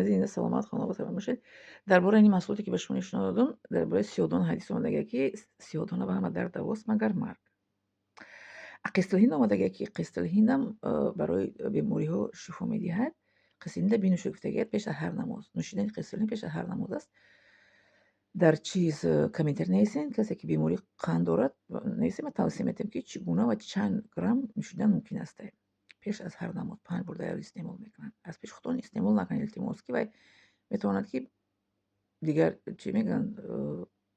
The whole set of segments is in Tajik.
Азиз, саломат, хонавода бошед. Дар бораи ин маҳсулоте, ки ба шумо нишон додам, дар бораи сиёҳдона ҳадис омадагия, ки сиёҳдона ба ҳама дард давост, магар марг. Қистилҳинд омадагия, ки қистилҳиндам барои бемориҳо шифо медиҳад. Қистилҳинда бинӯшед, гуфтагият, пеш аз ҳар намоз. Нӯшидани қистилҳинд пеш аз ҳар намоз аст. Дар чиз комментарий нависен, касе ки бемории қанд дорад, нависен, ман тавсия медиҳам, ки чӣ гуна ва чанд грамм нӯшидан мумкин аст. Пеш аз ҳар намоз панҷ бор дар рӯз истеъмол мекунанд. Аз пеши худтон истеъмол накунед, илтимос, ки вай метавонад, ки дигар, чӣ мегӯянд,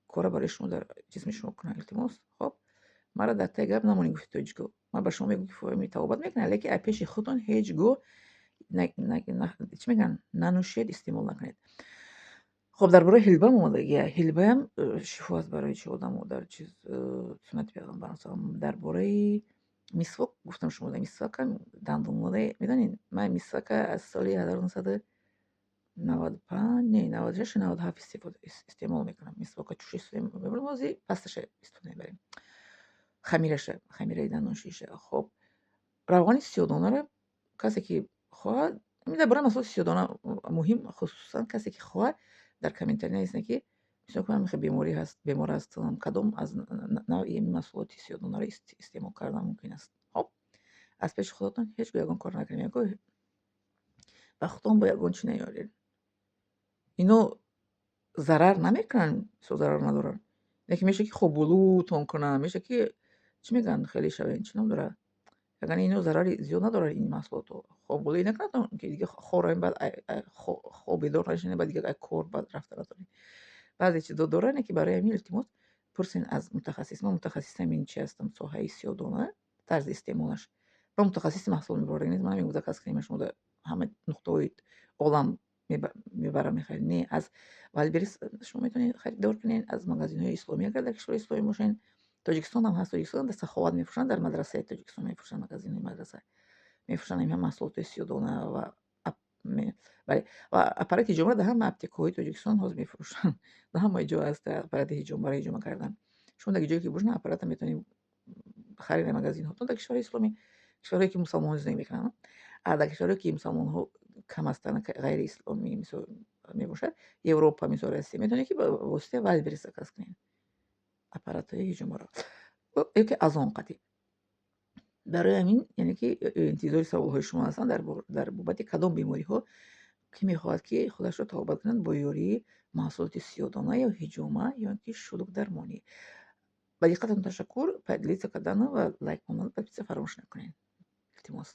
кора барои шумо дар ҷисми шумо кунад, илтимос. Хоб, маро дар таи гап намонед, гуфти тоҷико. Ман ба шумо мегӯям, ки форми табобат мекунад, лекин аз пеши худтон ҳеҷ гоҳ, чӣ мегӯянд, нанӯшед, истеъмол накунед. Хоб, дар бораи ҳилбаам омадагия. Ҳилбаам шифо аст барои чи одамо дар чиз суннати Паёмбар салам. Дар бораи мисвок гуфтам шумо, мисвакам дандонмода, медонед, ман мисвака аз соли 1995, не, 96, 97 истеъмол мекунам. Мисвока чуши мебарам, ҳозир пасташа истифода мебарем. Хамираша, хамираи дандоншӯиша. Хоб, равғани сиёҳдонаро касе ки хоҳад, дар бораи маҳсулоти сиёҳдона муҳим, хусусан касе ки хоҳад, дар комментарий нависед, ки мисол ман хеле беморӣ ҳаст, бемор ҳастам, кадом аз навъи маҳсулоти сиёҳдонаро истеъмол кардан мумкин аст. Хоб, аз пеши худатон ҳеҷ гоҳ ягон кор накунед, ягон ба худтон бо ягон чӣ наёред. Ино зарар намекунанд, мисол зарар надоранд, лекин мешавад, ки хобулӯтон кунанд, мешавад, ки, чӣ мегӯянд, хеле шавед, чӣ ном дорад, ягон ино зарари зиёд надорад ин маҳсулотҳо. Хобулӯӣ накунад, ки дига хор баъд хоб бедор нашавед, баъд дига кор баъд рафта натавонед. Баъзе чизо доранд, ки барои ҳамин, илтимос, пурсен аз мутахассис. Ман мутахассиси ҳамин чи ҳастам, соҳаи сиёҳдона, тарзи истеъмолаш. Ман мутахассиси маҳсулот мебарам, ман намегӯям, заказ кунем, шумо ҳама нуқтаҳои олам мебарам, мехаред. Не, аз Вайлдберриз шумо метавонед харидор кунед, аз магазинҳои исломӣ, агар дар кишвари исломӣ бошед. Тоҷикистон ҳам ҳаст, Тоҷикистон дар Саховат мефурӯшанд, дар мадрасаи Тоҷикистон мефурӯшанд, магазинҳои мадраса мефурӯшанд ҳамин маҳсулоти сиёҳдона ва бале, ва аппарати ҳиҷомаро дар ҳама аптекаҳои Тоҷикистон ҳозир мефурӯшанд. Дар ҳамаи ҷо ҳаст аппарати ҳиҷом барои ҳиҷома кардан. Шумо дар ҷое ки бошед, аппарата метавонед харид дар магазинҳотон дар кишварҳои исломӣ, кишварҳое ки мусалмонҳо зиндагӣ мекунанд. А дар кишварҳое ки мусалмонҳо кам ҳастанд, ғайриисломӣ мисол мебошад, Европа, мисол Россия, метавонед, ки ба воситаи Вайлдберриз заказ кунед аппаратҳои ҳиҷомаро ёки Озон қатӣ. Барои ҳамин, яъне ки интизори саволҳои шумо ҳастам дар бобати кадом бемориҳо ки мехоҳад, ки худашро табобат кунад бо ёрии маҳсулоти сиёҳдона ё ҳиҷома ё ки шулукдармонӣ. Ба диққататон ташаккур, поделиться кардану ва лайк мондан, подписаться фаромӯш накунед. Илтимос.